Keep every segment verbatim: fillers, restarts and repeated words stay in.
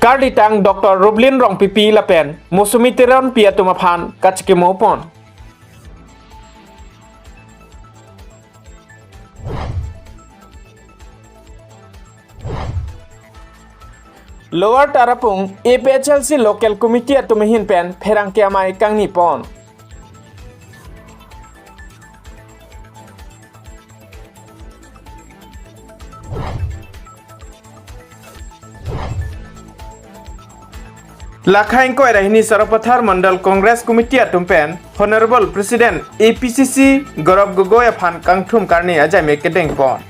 Karditang Doctor Rublin Rongpipi lapen Mosumi Teronpi atum aphan kachikimo pon. Lower Tarapung A P H L C Local Committee atum ahin pen pherangke amei kangni pon. Lakha ingkoi ra hini Sarupathar Mandal Congress Committee atum pen Honorable President A P C C Gaurav Gogoi aphan kangthum karni ajai me kedeng pon.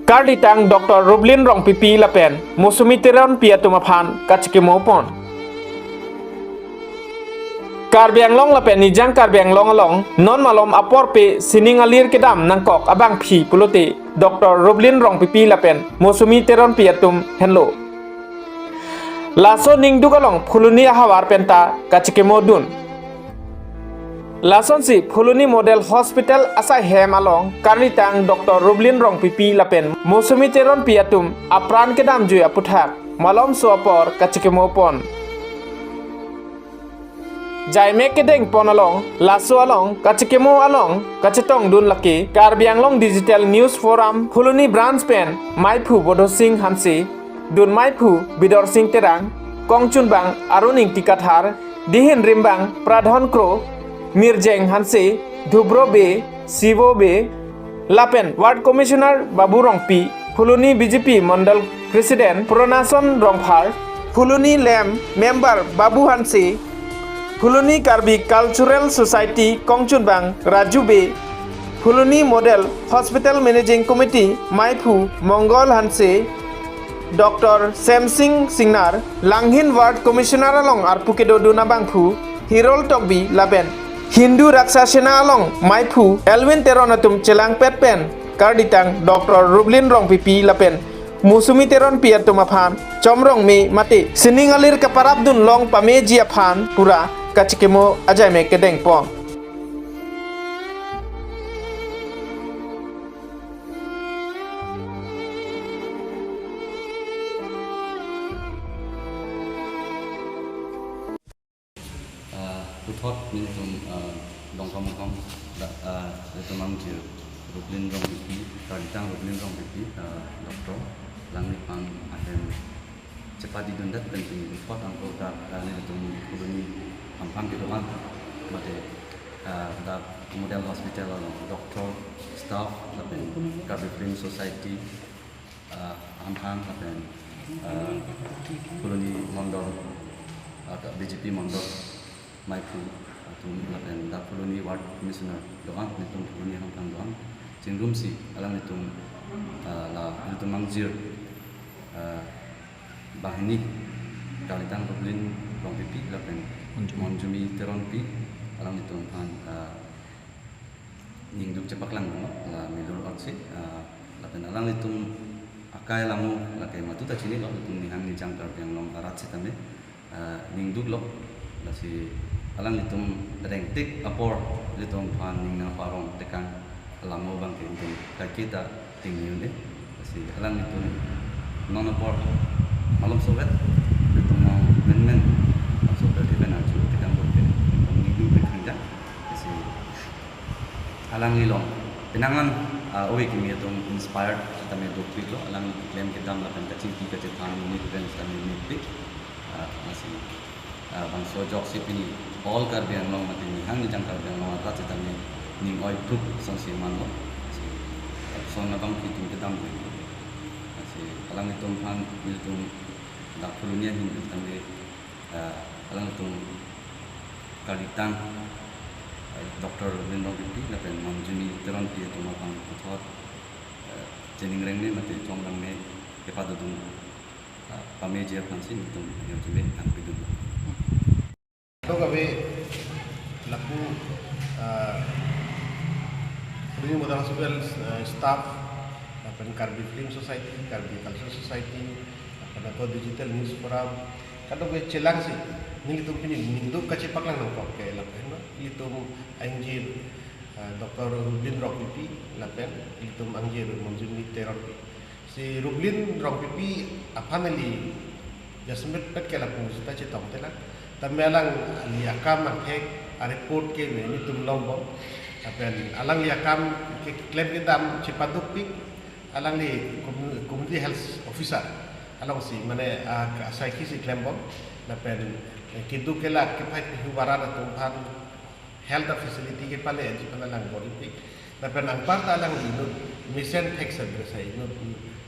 Karditang Doctor Rublin Rongpipi lapen Mosumi Teronpi atum aphan kachikimo pon. Karbi Anglong lapen Nijang Karbi Anglong along non malom aporpe sining alir kedam nangkok abangphi pulote Doctor Rublin Rongpipi lapen Mosumi Teronpi atum henlo. Laso ningduk along Phuloni ahavar penta kachikimo dun. Lasonsi Phuloni Model Hospital asai hem along karditang Doctor Rublin Rongpipi lapen Mosumi Teronpi atum apran kedamjui aputhak malomso apor kachikimo pon. Jaime kedeng pon along, laso along kachikimo along kachetongdun lake Karbi Anglong Digital News Forum Phuloni Branch pen Maiphu Bodho Sing Hanse, dun Maiphu Bidor Sing Terang, kongchunbang Arun Ingti Kathar, dihin rimbang Pradhan Kro, Mirjeng Hanse, Dhubro Bey, Sivo Bey, lapen Ward Commissioner Babu Rongpi, Phuloni B J P Mandal President Purnason Rongphar, Phuloni LAMP Member Babu Hanse, Phuloni Karbi Cultural Society kongchunbang Raju Bey, Phuloni Model Hospital Managing Committee Maiphu Mongol Hanse, Doctor Semsing Singnar, Langhin Ward Commissioner along arpu kedodun abangphu Hirol Tokbi lapen Hindu Raksha Sena along Maiphu Elwin Teron atum chelangpet pen karditang Doctor Rublin Rongpipi lapen Mosumi Teronpi atum aphan chomrong me mate sining alir kaparapdun long pameji aphan pura kachikimo ajai me kedeng pon. Ah, puthot nelitum, ah, Dongkamukam, da-, ah, nelitum nangjir Rublin Rongpipi, karditang Rublin Rongpipi, ah, doctor, alangliphan ahem chepadidundet pen pini puthot angko ta, ah, nelitum Phuloni hamphang kedo-an, mate, ah, dak Model Hospital along doctor, staff, lapen Karbi Film Society, ah, hamphang lapen, ah, Phuloni Mondol, ah, B J P Mondol Maiphu atum lapen dak Phuloni Ward Commissioner do-an, nelitum Phuloni hamphang do-an chingrumsi alanglitum, ah, la nelitum nangjir, ah, banghini karditang Rublin Rongpipi lapen Monjumi. Monjumi Teronpi alanglitum aphan, ah, ningduk chepaklangdun, la milur otsi, ah, lapen alanglitum akai alamo lake matu ta chinilo, nelitum Nihang Nijang Karbi Anglong arat sitame, ah, ningduklo, lasi alanglitum rengtik apor nelitum aphan ning nangparong tekang alamo abangke nelitum kaiketa tingni un-e. Lasi alanglitum non apor malomso vet nelitum non menmen malomso vet iben arju tekang abangke nelitum ningduk tekhangjang. Lasi alanglilong penang an, ah, ove kimi atum inspired sitame dopiklo, alangli keklem kedam lapen kachingki kachethan monit pen sitame nitpik. Ah, lasi, ah, bangso ajoksi pini all Karbi Anglong mate Nihang Nijang Karbi Anglong arat sitame ning oipruk asonsi manlo. Lasi, ah, lapuson abang kitum kedam. Lasi alanglitum aphan nelitum dak Phuloni ahin nelitum, ah, alanglitum karditang, eh, Doctor Rublin Rongpipi lapen Monjumi Teronpi atum aphan puthot, eh, cheningreng me mate chomrang me kepadodun, eh, pameji aphansi nelitum ajai me nangpidun. Kadokave lapu, eh, Phuloni Model Hospital, eh, staff lapen Karbi Film Society, Karbi Cultural Society, lapen ato Digital News Forum, kadokave chelangsi Nelitum pini ningduk kachepaklang nangkok ke lapen ilitum angjir, eh, Doctor Rublin Rongpipi lapen ilitum angjir Monjumi Teronpi. Si Rublin Rongpipi aphan ili jasemet pet ke lapu sita chetong tela. Tame alangli akam angthek areport ke me nelitum longbom. Lapen alangli akam keklem kedam chepadukpik, alangli com-, community health officer alongsi mane, ah, asaikhi si klembom. Lapen, eh, keduk kelak kepahai kehu barat atum aphan health facility kepale-enji aphan alang bor-ipik. Lapen anparta alangli inut mesen thek sebre sai inut,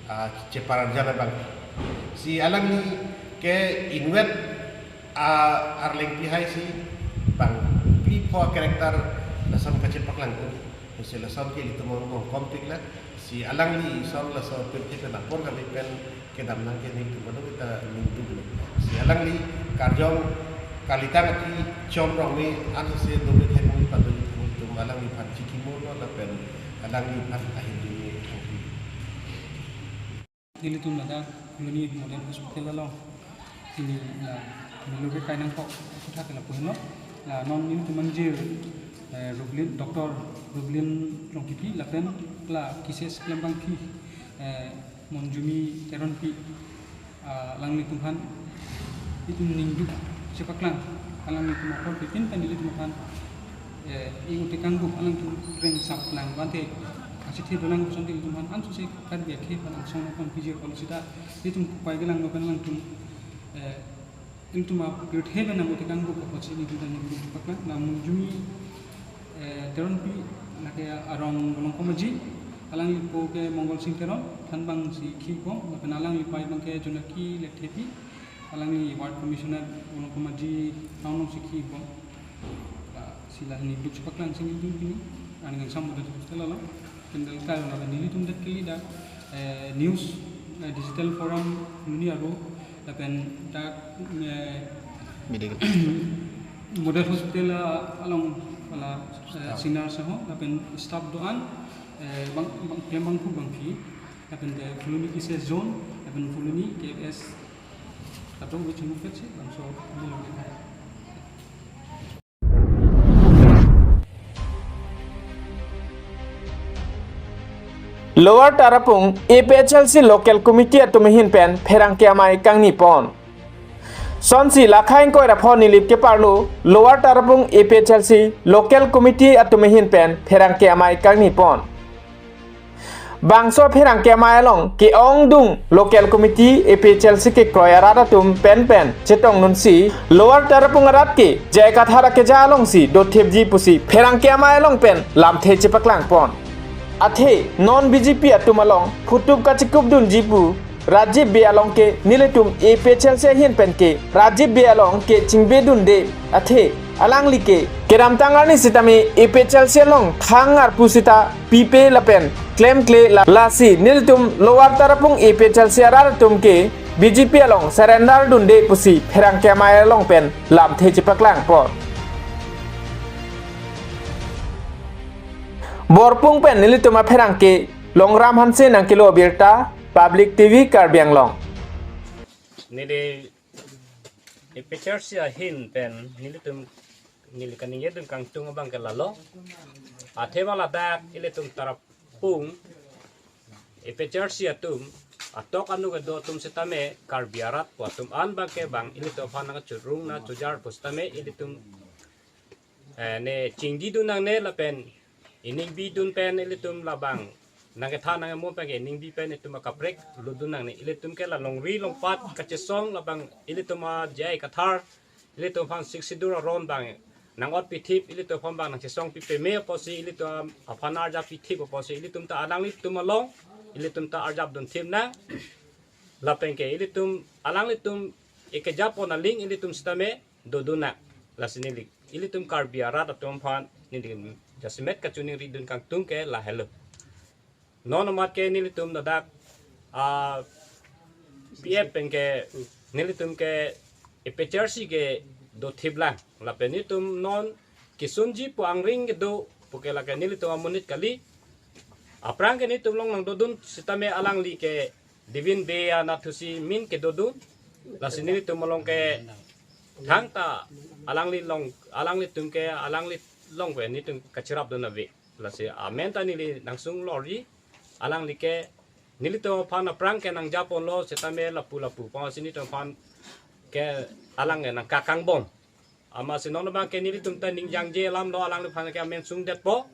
ah, cheparjan abang. Si alangli ke inwet, ah, arleng pihai si bang pi pho character lason kachepaklang un. Si lason ke ilitum mong kompik la. Si alangli son laso pirthe pen apor kami pen kedam nang ke nelitum ado kita ningduk lo. Si alangli karjong kalitang ati chom rong me an se dome thek me padu ilitum alangli aphan chikimo lo lapen alangli aphan ahidun me thangpi. Nelitum ladak Phuloni Model Hospital along pini la melu ke kai nangkok aphuthak ke lapu henlo. La non nelitum angjir, eh, Rublin, Doctor Rublin Rongpipi lapen la cases klembangpi, eh, Monjumi Teronpi, ah, alanglitum aphan itum ningduk chepaklang, alanglitum apor pipin pen ilitum aphan, eh, ingute kangduk alangtum reng sap lang bante achethe dolang koson ilitum aphan ansose Karbi akhei aphan angsong aphan pijir policy ta ilitum kupai kelang lo pen alangtum, eh, ilitum apirthe pen nang utikang buka apotsi nelitum ta ningduk paklang. La Monjumi, eh, Teronpi lake arong Golong Komaji, alangli po ke Mongol Sing Teron, thanbang si khibom, lapen alangli pai abang ke Jonaki Lekthepi, alangli ward commissioner Golong Komaji town alongsi khibom. La si la ningduk chepaklang si nelitum pini, aning kangsam model hospital along, kendel kar lapen nelitum det kali dak, eh, news, eh, digital forum nuni aro, lapen dak, eh, medical model hospital, ah, along la, eh, staff, senior saho, lapen staff do-an, eh, bang, bang, klembangpo bangpi, lapen te Phuloni cases zone, lapen Phuloni K F S, atong which move si, bangso belong. Lower Tarapung A P H L C Local Committee atum ahin pen pherangke amei kangni pon. Sonsi lakha ingkoi ra pho Nilip keparlo Lower Tarapung A P H L C Local Committee atum ahin pen pherangke amei kangni pon. Bangso pherangke amei along ke-ongdung Local Committee A P H L C kekroi arat atum pen pen chetongdunsi Lower Tarapung arat ke J I Kathar akeja alongsi dothipji pusi pherangke amei along pen lamthe chepaklang pon. Athe non B J P atum along phutup kachikupdunji pu Rajiv Bey along ke nelitum A P H L C ahin pen ke Rajiv Bey along ke chingbedunde, athe alangli ke kedamtang arni sitame A P H L C along thang arpu sita pipe lapen klemkle la, lasi nelitum Lower Tarapung A P H L C arat atum ke B J P along surrender dunde pusi pherangke amei along pen lamthe chepaklang pon. Borpung pen nelitum apherangke Longram Hanse nangkelo abirta, Public T V Karbi Anglong. Neli A P H L C ahin pen nelitum neli kaningjedun kangtung abang ke lalo. Athema ladak ilitum Tarapung A P H L C atum atok anu kedo atum sitame Karbi arat pu atum an abang ke bang ilitum aphan nangchurung nangchujar pu sitame ilitum, eh, ne chingjidun nangne lapen iningbi dun pen ilitum labang nangkethan nangkemon pen ke iningbi pen itum akaprek lutdun nangne. Ilitum ke la longri longpat kachesong labang ilitum a J I Kathar ilitum aphan Sixth Schedule aron abang nang-ot pithip, ilitum aphan abang nangchesong pipeme apotsi ilitum aphan arjap pithip apotsi ilitum ta alanglitum along ilitum ta arjapdun thip nang. Lapen ke ilitum alanglitum ekeja pon aling ilitum sitame dodun nang. Lasi neli ilitum Karbi arat atum aphan neli jasemet kachiningridun kangtung ke lahelo. Non amat ke nelitum ladak, ah, P F pen ke nelitum ke A P H L C ke dothip lang. Lapen nelitum non kesunji pu angring kedo pu ke lake nelitum amonit kali. Aphrang ke nelitum along nangdodun sitame alangli ke Divin Bey anatthusi min kedodun. Lasi nelitum along ke Thangta alangli long, alanglitum ke alangli long ve nelitum kachirap dun ave. Lasi amen ta neli nangsung lorji, alangli ke nelitum aphan aphrang ke nangjaponlo setame lapu lapu pangasi nelitum aphan ke alang ke nangkakang bom. Amatsi non abang ke nelitum ta ningjangje alam lo, alangliphan ke amen sungdetpo.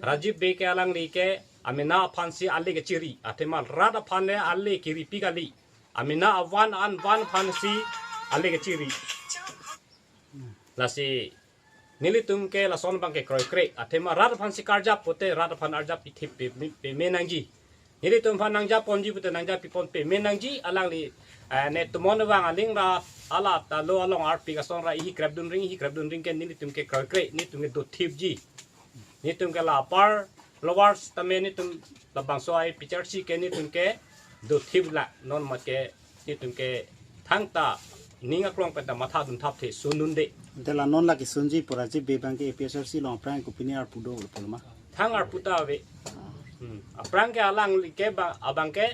Rajiv Bey ke alangli ke amena aphansi ale kechiri, athema rat aphan le ale kiripi kali. Amena avan an van aphansi ale kechiri. Lasi nelitum ke lason abang ke kroikre, athema rat aphansi karjap pote rat aphan arjap ithip pe, pe, peme nangji. Nelitum aphan nangjaponji pute nangjapipon peme nangji, alangli eh, ne tomon abang aling ra ala ta lo along arpi kasong ra ihi krep dun ring, ihi krep dun ring ke nelitum ke kroikre, nelitum ke dothipji. Nelitum ke la apar lower setame nelitum labangso ai picharsi ke nelitum ke dothip la non mat ke nelitum ke thangta ning aklong pen ta matha dun thap the sununde. Ante la non la kesunji pu Rajiv Bey abang ke A P H L C along aphrang kopine arpu do pulo ma? Thang arpu ta ave. Hmm. Aphrang ke alangli ke ba, abang ke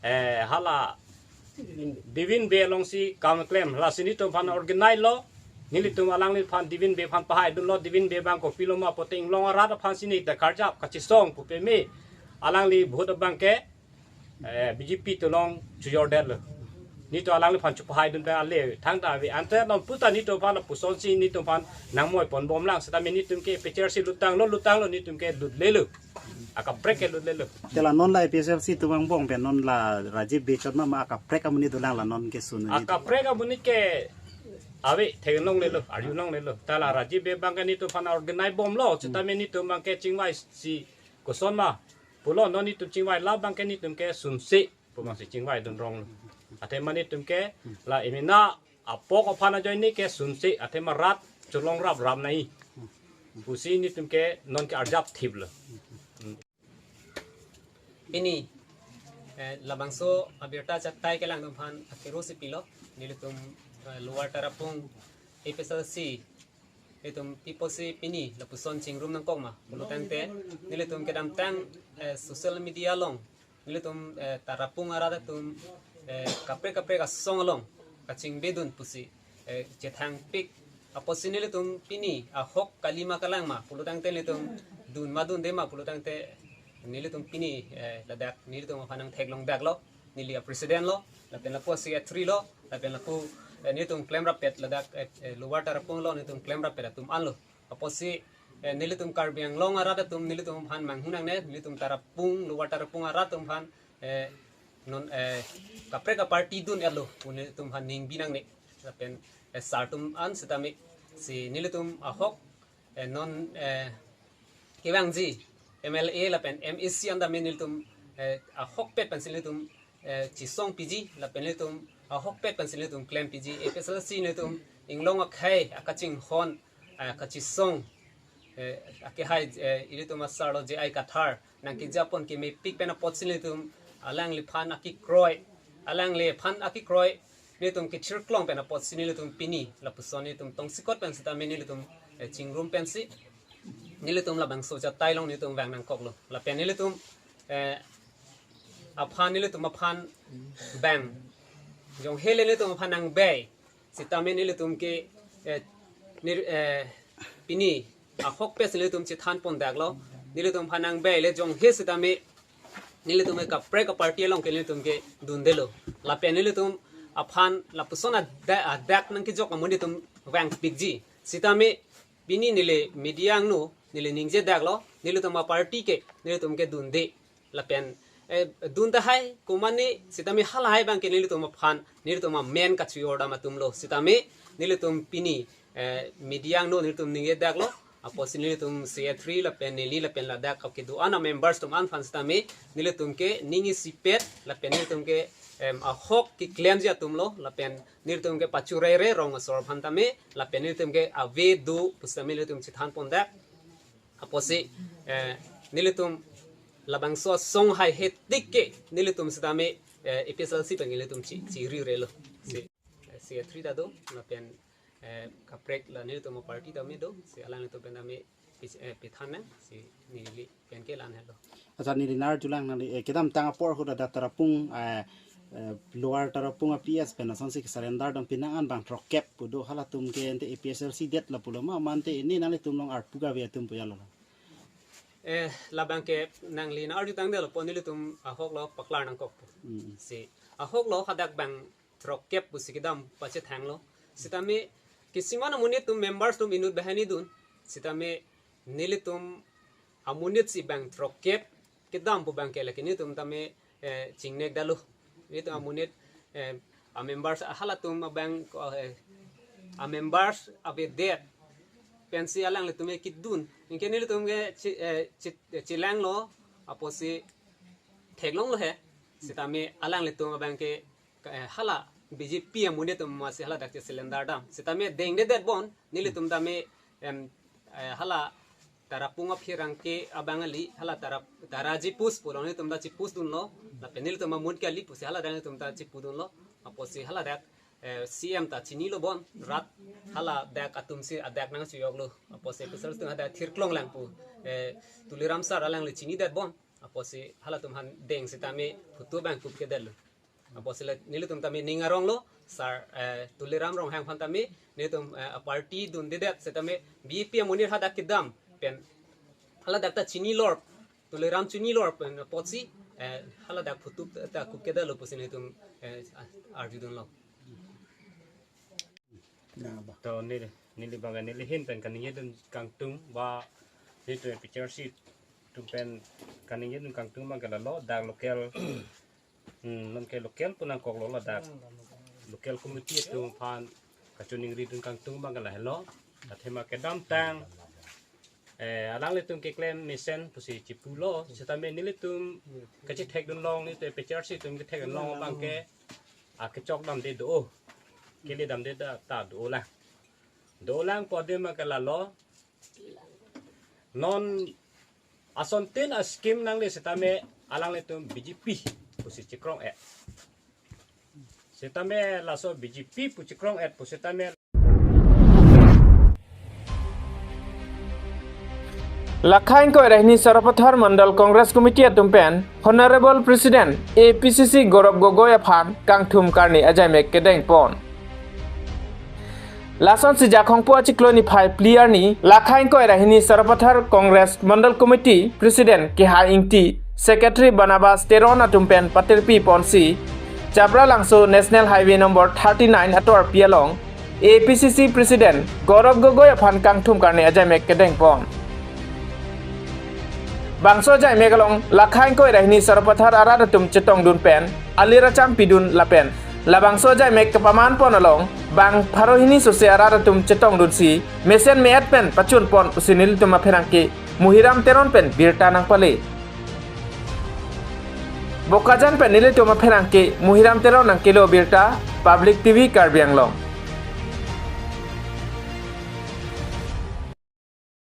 eh, hala Divin Bey alongsi kam klem, lasi nelitum aphan organize lo, nelitum alangliphan Divin Bey aphan pahai dunlo, Divin Bey abang kopilo ma pote inglong arat aphansi ne ta karjap kachisong pu peme, alangli vote abang ke eh, B J P tulong chujordetlo. Nelitum alangliphan chupahai dun pen ale thangta ave, ante non puta nelitum aphan pusonsi nelitum aphan nangmoi ponbomlang setame nelitum ke A P H L C lutanglo, lutanglo, nelitum ke lutlelo. Akaprek ke lutlelo. Ante la non la A P H L C atum angbong pen non la Rajiv Bey chot ma, ma akaprek amonit dolang la non kesun ni? Akaprek amonit ke ave, theklonglelo, arjulonglelo. Ta la Rajiv Bey abang ke nelitum aphan organize bomlo, setame nelitum abang ke chingvaisi koson ma pulo, non nelitum chingvai la abang ke nelitum ke sunse pu abangsi chingvai dun ronglo. Athema nelitum ke la emena apok aphan ajoine ke sunse, athema rat cholong rap rap nai pusi nelitum ke non ke arjap thiplo. Pini eh, labangso abirta chatai kelang atum aphan akero si pilo, nelitum eh, Lower Tarapung A P H L C nelitum pi apotsi pini lapuson chingrum nangkok ma pulo tangte, nelitum kedamtang eh, social media along nelitum eh, Tarapung arat atum eh, kaprek kaprek asong along kachingbe dun pusi eh, chethangpik apotsi nelitum pini ahok kali ma kalang ma pulo tangte, nelitum dun ma dunde ma pulo tangte, nelitum pini eh, ladak nelitum aphan nangtheklongdaklo, neli a president lo, lapen lapu a secretary lo, lapen lapu eh, nelitum klemrappet ladak eh, eh, Lower Tarapung lo, nelitum klemrappet atum anlo. Apotsi eh, nelitum Karbi Anglong arat atum nelitum aphan manghu nangne, nelitum Tarapung, Lower Tarapung arat atum aphan eh, non eh, kaprek aparty dun-etlo pu nelitum aphan ningbi nangne. Lapen eh, sar atum an setame si nelitum ahok eh, non eh, kevangji M L A lapen M A C an tame nelitum eh, ahokpet pensi nelitum eh, chisongpiji, lapen nelitum ahokpet pensi nelitum klempiji. A P H L C nelitum inglong akhei akachinghon eh, kachisong eh, akehai eh, ilitum asar lo J I Kathar nangkejapon kemepik pen apotsi nelitum alangliphan akekroi, alangliphan akekroi nelitum kechirklong pen apotsi nelitum pini lapuson nelitum tongsekot pen setame nelitum eh, chingrum pensi nelitum labangso chatai along nelitum vang nangkoklo. Lapen nelitum eh, aphan nelitum aphan vang jonghele nelitum aphan nangbei setame nelitum ke eh, nir, eh, pini ahokpet nelitum chethan pondaklo, nelitum aphan nangbei le jonghe setame nelitum ke kaprek aparty along ke nelitum ke dundelo. Lapen nelitum aphan lapuson ada-, adak nangkejok amonit atum vangpikji. Setame pini neli media angno neli ningjedaklo, nelitum aparty ke nelitum ke dunde. Lapen eh, dun tahai komane setame halahai abang ke nelitum aphan nelitum amen kachuyordam atumlo. Setame nelitum pini eh, media angno nelitum ningjedaklo, apotsi nelitum secretary lapen neli lapen ladak kedo-an a members atum an aphan setame nelitum ke ning isipet lapen nelitum ke em, ahok keklemji atumlo, lapen nelitum ke pachureire rong asor aphan tame, lapen nelitum ke ave do pu setame nelitum chethan pondak. Apotsi eh, nelitum labangso asong haihe tik ke nelitum setame eh, A P H L C pen nelitum chi, chiri relo. Si, eh, secretary ta do, lapen eh, kaprek la nelitum aparty tame do, si alanglitum pen tame pis-, eh, pithan nang, si neli pen ke la-an helo. Accha, neli nar julang nangli, eh, kedamtang apor ahut ada Tarapung eh, eh, Lower Tarapung a-P S pen asonsi ke-surrender dam pinang an bang throkkep pu do, halatum ke ante A P H L C det lapulo ma, mante ini nanglitum along arpu gave atum pu ya lo. Eh, labang ke nangli na arju tangdetlo pu, nelitum ahok lo paklar nangkok pu. Hmm. Si ahok lo hadak bang throkkep pusi kedam pachethanglo. Sitame kisiman amonit atum members atum inut banghini dun. Sitame nelitum amonit si bang throkkep kedam pu bang ke lake nelitum tame, eh, chingnek detlo. Nelitum amonit, eh, a-members halatum abang ko, eh, a-members avedet pensi alanglitum ke kedun. Anke nelitum ke chi-, eh, chi-, eh, chelanglo apotsi theklonglo he. Sitame alanglitum abang ke, eh, hala B J P amonit atum masi haladak che-surrender dam. Sitame dengdedet bon, nelitum tame, em, eh, hala Tarapung apherangke abang kali, hala Tara, Tara chepus pulo, nelitum ta chepusdunlo, lapen nelitum amonit kali pusi haladak nelitum ta chepudunlo, apotsi haladak, eh, C M ta chinilo bon, rat haladak atumsi adak nangchojoklo, apotsi kusal tum hadak thirklong lang pu, eh, Tuliram sir alangli chinidet bon, apotsi halatum aphan deng sitame photo bang kupkedetlo. Apotsi le nelitum tame ning aronglo, sir, eh, Tuliram Ronghang aphan tame, nelitum, eh, a-party dundedet sitame B J P amonit hadak kedam pen haladak ta chinilor, Tuliram chinilor pen apotsi, eh, haladak photo ta kupkedetlo pusi nelitum, eh, arjudunlo. To neli, neli bang neli ahin pen kaningjedun kangtung ba nelitum A P H L C atum pen kaningjedun kangtung bang ke lalo, dak local, hmm, non ke local pu nangkoklo, ladak local committee atum aphan kachiningridun kangtung bang ke lahelo. Athema kedamtang, eh, alanglitum keklem mesen pusi chepulo, sitame nelitum kachethekdun long, nelitum A P H L C atum kethekdun long bang ke, ah, kechok damde do, kele damde ta, ta do lang. Do lang pu adim ke lalo. Non asontin a-scheme nangle sitame alanglitum B J P pusi chekrong-et. Sitame laso B J P pu chekrong-et pu sitame Lakha ingkoi ra hini Sarapathar Mandal Congress Committee atum pen Honorable President A P C C Gaurav Gogoi aphan kangthum karni ajaimek kedengpon. Lasonsi Jakhong pu achiklo niphai phli arni, Lakha ingkoi ra hini Sarapathar Congress Mandal Committee President Kehai Ingti, Secretary Banabas Teron atum pen patirpi ponsi, Chapralangso National Highway number thirty-nine atorpi along, A P C C President Gaurav Gogoi aphan kangthum karni ajaimek kedengpon. Bangso ajaimek along Lakha ingkoi ra hini Sarapathar arat atum chetongdun pen, alir acham pidun lapen labangso ajaimek kepamanpon along bang pharo hini sose arat atum chetongdunsi mesen me-et pen pachunpon pusi nelitum apherangke Muhiram Teron pen birta nangpale. Bokajan pen nelitum apherangke Muhiram Teron nangkelo birta, Public T V Karbi Anglong.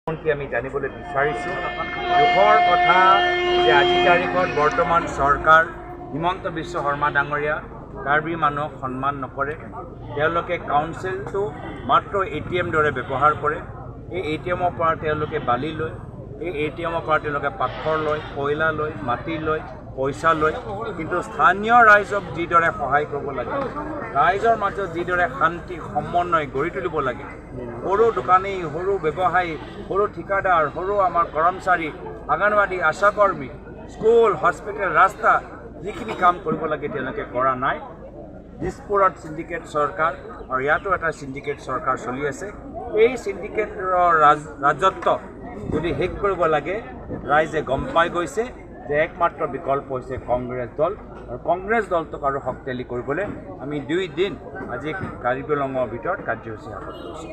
মন্ত্ৰী আমি জানিবলৈ বিচাৰিছোঁ। দুখৰ কথা যে আজিৰ তাৰিখত বৰ্তমান চৰকাৰ হিমন্ত বিশ্ব শৰ্মা ডাঙৰীয়া কাৰ্বি মানুহক সন্মান নকৰে। তেওঁলোকে কাউন্সিলটো মাত্ৰ এ টি এম দৰে ব্যৱহাৰ কৰে। এই এ টি এমৰ পৰা তেওঁলোকে বালি লয়, এই এ টি এমৰ পৰা তেওঁলোকে পাথৰ লয়, কয়লা লয়, মাটি লয়, পইচা লয়, কিন্তু স্থানীয় ৰাইজক যিদৰে সহায় কৰিব লাগে, ৰাইজৰ মাজত যিদৰে শান্তি সমন্বয় গঢ়ি তুলিব লাগে, সৰু দোকানী, সৰু ব্যৱসায়ী, সৰু ঠিকাদাৰ, সৰু আমাৰ কৰ্মচাৰী, অংগনবাদী, আশাকৰ্মী, স্কুল, হস্পিটেল, ৰাস্তা, যিখিনি কাম কৰিব লাগে তেওঁলোকে কৰা নাই। দিছপুৰত চিণ্ডিকেট চৰকাৰ আৰু ইয়াতো এটা চিণ্ডিকেট চৰকাৰ চলি আছে। এই চিণ্ডিকেটৰ ৰাজ-, ৰাজত্ব যদি শেষ কৰিব লাগে, ৰাইজে গম পাই গৈছে যে একমাত্ৰ বিকল্প হৈছে কংগ্ৰেছ দল। আৰু কংগ্ৰেছ দলটোক আৰু শক্তিশালী কৰিবলৈ আমি দুই দিন আজি কাৰ্বি আংলঙৰ ভিতৰত কাৰ্যসূচী হাতত লৈছোঁ।